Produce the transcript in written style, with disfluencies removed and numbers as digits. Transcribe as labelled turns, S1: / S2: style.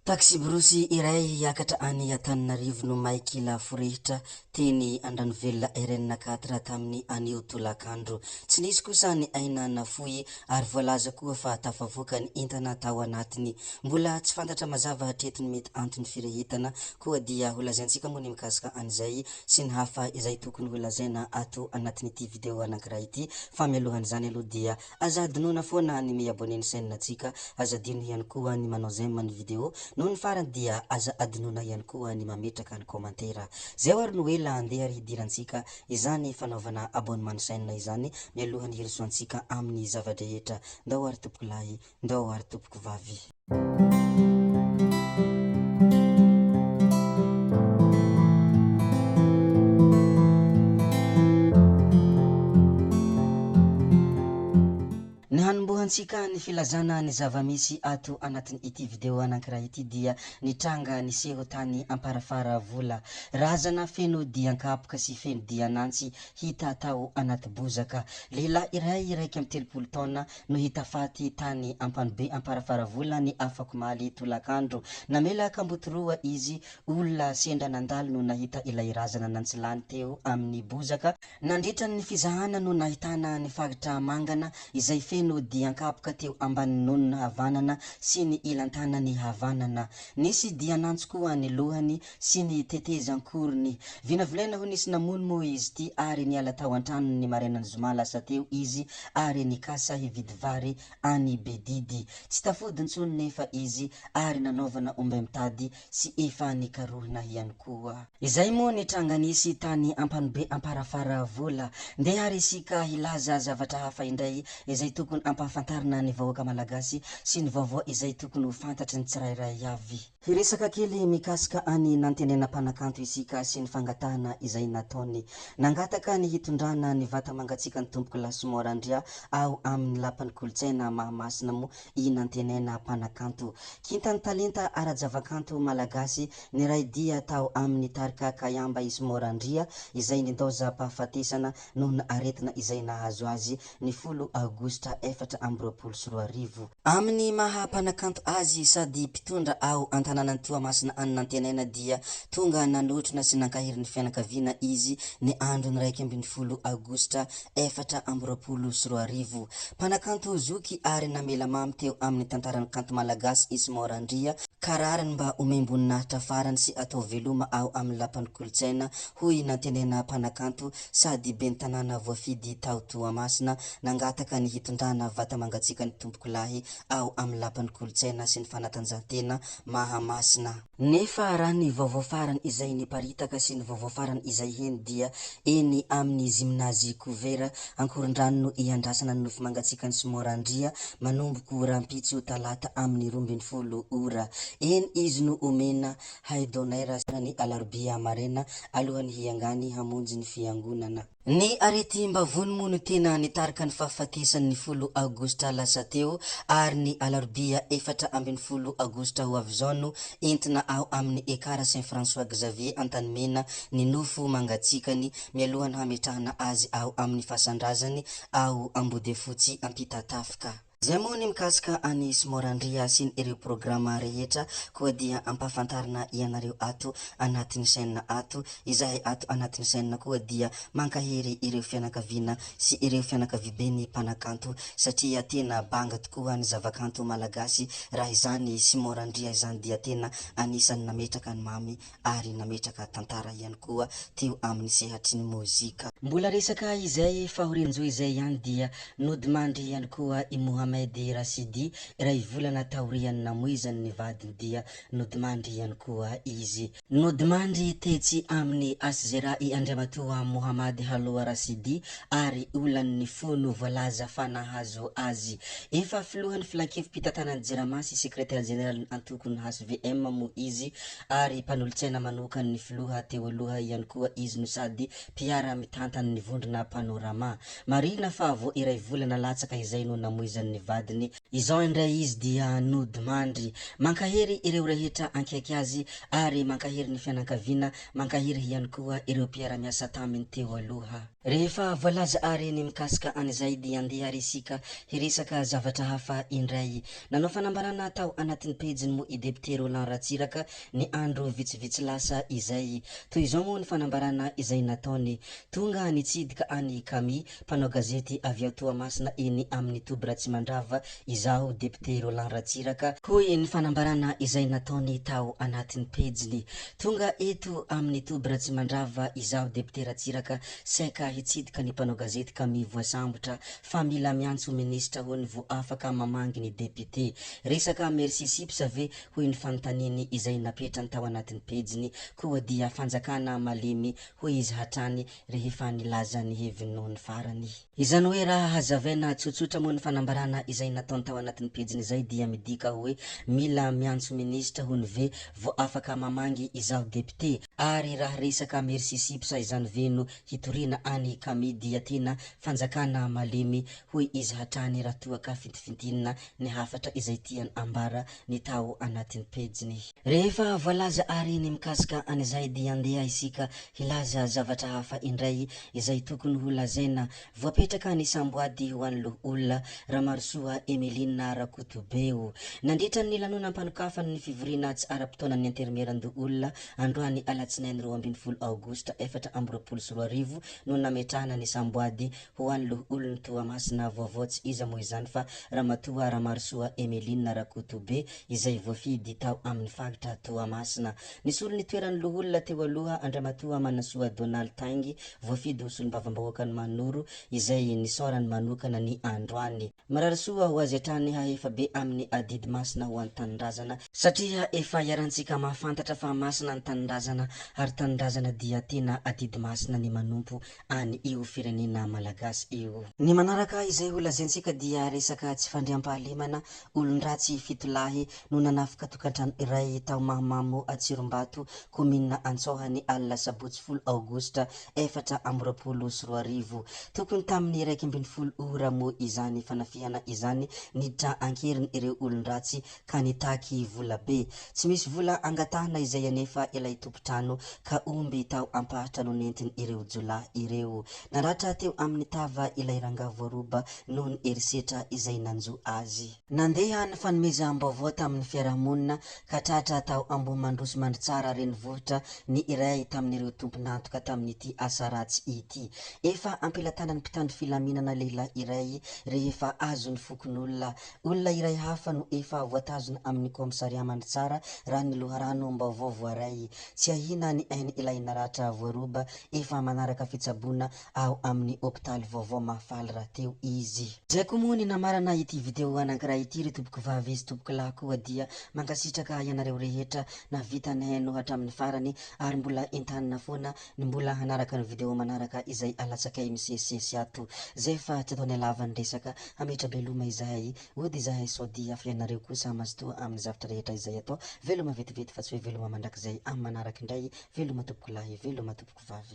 S1: Taksiborosy iray hiakatra any Antananarivo no may kila forehitra teny Andranovelona RN quatre tamin'ny anio tolakandro. Tsy nisy kosa ny aina nafoy ary voalaza koa fa tafavoaka ny entana tao anatiny. Mbola tsy fantatra mazava hatreto ny mety anton'ny firehetana koa dia holazaintsika moa ny mikasika an'izay sy ny hafa izay tokony holazaina ato anatin'ity video anankiray ity fa mialohan'izany aloha dia Aza adinoina foana ny mi-abonner ny chaîne ntsika, aza adino ihany koa ny manao j'aime ny vidéo, noho ny farany dia aza adinoina ihany koa ny mametraka ny commentaire. Zay ary no ela andeha ary hidirantsika izany fanaovana abonnement ny chaîne izany mialoha ny hirosoantsika amin'ny zava-drehetra. Ndao ary tompoko lahy, ndao ary tompoko vavy. Ny hanombohantsika ny filazana ny zava-misy ato anatin'ity video anankiray ity dia ny tranga niseho tany Amparafaravola. Razana feno dian-kapoka sy feno dian'antsy hita tao anaty bozaka. Lehilahy iray 31 taona no hita faty tany Ampanobe Amparafaravola ny afakomaly tolakandro. Namela kamboty roa izy, olona sendra nandalo no nahita ilay razana nantsilany teo amin'ny bozaka. Nandritra ny fizahana no nahitana ny faritra mangana izay feno dian-kapoka teo ambanin'ny nonony havanana sy ny ilan-tanany havanana. Nisy dian'antsy koa ny lohany sy ny tetezan-korony. Vinavinaina ho nisy namono moa izy ity ary niala tao an-tranony ny marainan'ny zoma lasa teo izy ary nikasa hividy vary any Bedidy. Tsy tafody intsony nefa izy ary nanaovana ombay mitady sy efa nikarohina ihany koa. Izay moa ny tranga nisy tany Ampanobe Amparafaravola. Ndeha ary isika hilaza zavatra hafa indray izay tokony ampahafantarina ny vahoaka Malagasy sy ny vaovao izay tokony ho fantatry ny tsirairay avy. Hiresaka kely mikasika an'i Nantenena mpanakanto isika sy ny fangatahana izay nataony. Nangataka ny hitondrana ny vata mangatsiakan'i Tompoko Lasimo Randria ao amin'ny Lapan'ny Kolontsaina Mahamasina moa i Nantenaina mpanakanto. Kintan'ny talenta ara-javakanto malagasy niray dia tao amin'ny tarika Kaiamba i Simao Randria izay nindaozam-pahafatesana noho ny aretina izay nahazo azy ny folo aogositra 2024. Amin'ny maha mpanakanto azy sady mpitondra ao an-tanànan'i Toamasina any Nantenaina dia tonga nanotrona sy nankahery ny fianakaviana izy ny andron'ny 11 aogositra 2024. Mpanakanto zoky ary namela mamy teo amin'ny tantaran'ny kanto malagasy i Simon Randria ka rariny mba omem-boninahitra farany sy atao veloma ao amin'ny lapan'ny kolontsaina hoy i Nantenaina mpanakanto sady ben'ny tanàna voafidy tao Toamasina Nangataka ny hitondrana vata-mangatsiaka ny tompokolahy ao amin'ny Lapan'ny Kolontsaina sy ny Fanatanjahantena Mahamasina. Nefa raha ny vaovao farany izay niparitaka sy ny vaovao farany izay heno dia eny amin'ny Gymnase Couvert Ankorondrano no iandrasana ny nofo mangatsiakan'i Simon Randria manomboko rahampitso talata amin'ny 12 ora. Eny izy no omena haidonera ny alarobia maraina alohan'ny hiangany hamonjy ny fiangonana. Ny aretim-bavony moa no tena nitarika ny fahafatesany ny folo aogositra lasa teo ary ny alarobia 14 aogositra ho avy izao no entina ao amin'ny Ekar Saint François Xavier Antanimena ny nofo mangatsiakany mialohan'ny hametrahana azy ao amin'ny fasan-drazany ao Ambodiafotsy Ampitatafika. Izay moa ny mikasika an'i Smorandria sy ny ireo programa rehetra koa dia ampahafantarina ianareo ato anatin'ny chaîne ato, izahay ato anatin'ny chaîne koa dia mankahery ireo fianakaviana sy ireo fianakaviben'ny mpanakanto satria tena banga tokoa ny zavakanto malagasy raha izany Simorandria izany dia tena anisan'ny nametraka ny mamy ary nametraka tantara ihany koa teo amin'ny sehatry ny mozika. Mbola resaka izay fahorian-jo izay ihany dia nodimandry ihany koa i Mohamed Rashidi iray volana taorian'ny namoizany ny vadiny dia nodimandry ihany koa izy. Nodimandry tetsy amin'ny HJRA i Andriamatoa Mohamad Haloa Rashidi ary olan'ny fo no voalaza fa nahazo azy. Efa filohan'ny filankevi-pitantanan'ny Jirama sy sekretera jeneralin'ny antokon'ny hvm moa izy ary mpanolotsaina manokan'ny filoha teo aloha ihany koa izy no sady mpiara-mitantana. nitantanany ny vondrona Panorama. Marihina fa vao iray volana latsaka izay no namoizany ny vadiny. Izao indray izy dia nodimandry. Mankahery ireo rehetra ankaiky azy ary mankahery ny fianankaviana, mankahery ihany koa ireo mpiara-miasa taminy teo aloha. Rehefa voalaza àry ny mikasika an'izay dia andeha àry isika hiresaka zavatra hafa indray. Nanao fanambarana tao anatin'ny pejiny moa i Depiote Roland Ratsiraka ny andro vitsivitsy lasa izay. Toy izao moa ny fanambarana izay nataony, Tonga nitsidika an'i Camille, mpanao gazety avy ao Toamasina eny amin'ny toby Ratsimandrava izaho Depiote Roland Ratsiraka, hoy ny fanambarana izay nataony tao anatin'ny pejiny. Tonga eto amin'ny toby Ratsimandrava izaho Depiote Ratsiraka saika hitsidika ny mpanao gazety Camille voasambotra fa mila miantso minisitra hono vao afaka mamangy ny depiote. Resaka merci sips ve hoy ny fanontaniany izay napetrany tao anatin'ny pejiny koa dia fanjakana malemy hoy izy hatrany rehefa nilaza ny heviny nony farany. Izany hoe raha hazavaina tsotsotra moa ny fanambarana izay nataony tao anatin'ny pejiny izay dia midika hoe mila miantso minisitra hono ve vao afaka mamangy izaho depite ary raha resaka merci sips izany ve no hitoriana any Kami dia tena fanjakana malemy hoy izy hatrany raha toa ka fintifintinina ny hafatra izay tiany ambara ny tao anatin'ny pejiny. Rehefa voalaza àry ny mikasika an'izay dia andeha isika hilaza zavatra hafa indray izay tokony ho lazaina. Voapetraka ny samboady ho an'ny loholona Ramarosoa Emeline Rakotobeo. Nandritra ny lanonam-panokafany ny fivoriana tsy ara-potoanan'ny Antenimierandoholona androany alatsinainy 12 aogositra 2024 no nametrahana ny samboady Ho an'ny loholon'i Toamasina vaovao tsy iza moa izany fa Ramatoa Ramarosoa Emeline Rakotobe izay voafidy tao amin'ny faritra Toamasina. Nisolo ny toeran'ny loholona teo aloha Andriamatoa Manasoa Donald Taingy voafidy ho solombavambahoakan'i Manoro izay nisaorany manokana ny androany. Mirary soa ho azy hatrany hahefa be amin'ny adidy masina ho an'ny tanindrazana satria efa iarahantsika mahafantatra fa masina ny tanindrazana ary tanindrazana dia tena adidy masina ny manompo any io firenena malagasy io. Ny manaraka izay ho lazaintsika dia resaka tsy fandriampahalemana, olon-dratsy fitolahy no nanafika tokantrano iray tao Mahamamo Atsirombato, kaominina Antsoha ny alina sabotsy folo aogositra 2024. Tokony tamin'ny 11 ora moa izany fanafihana izany niditra an-keriny ireo olon-dratsy ka nitaky vola be. Tsy misy vola angatahana izay anefa ilay tompon-trano ka omby tao am-paritra no nentiny ireo jiolahy ireo. Naratra teo amin'ny tava ilay rangahy voaroba noho ny herisetra izay nanjo azy. Nandeha ny fanomezam-baovao tamin'ny fiarahamonina ka tratra tao Ambohimandroso Mandritsara renivohitra ny iray tamin'ireo tompon'antoka tamin'ity asa ratsy ity. Efa am-pelatanan'ny mpitandro filaminana lehilahy iray rehefa azon'ny fokonolona Olona iray hafa no efa voatazona amin'ny kaomisarià Mandritsara raha ny loharanom-baovao voaray. Tsy ahiana ny ain' ilay naratra voaroba efa manaraka fitsaboana ao amin'ny hopitaly vaovao Mahafaly rahateo izy. Izay koa moa ny namarana ity video anankiray ity ry tompokovavy sy tompokolahy koa dia mankasitraka ianareo rehetra nahavita nihaino hatramin'ny farany ary mbola entanina foana ny mbola hanaraka ny video manaraka izay alatsakay misesisesy ato. Zay fa tsy ataonay lava ny resaka, hametra-beloma izahay, hody izahay sao dia fa ianareo kosa mazotoa amin'ny zavtra rehetra izay atao, veloma vetivety fa tsy hoe veloma mandrakizay, amin'ny manaraka indray, veloma tompokolahy, veloma tompokovavy.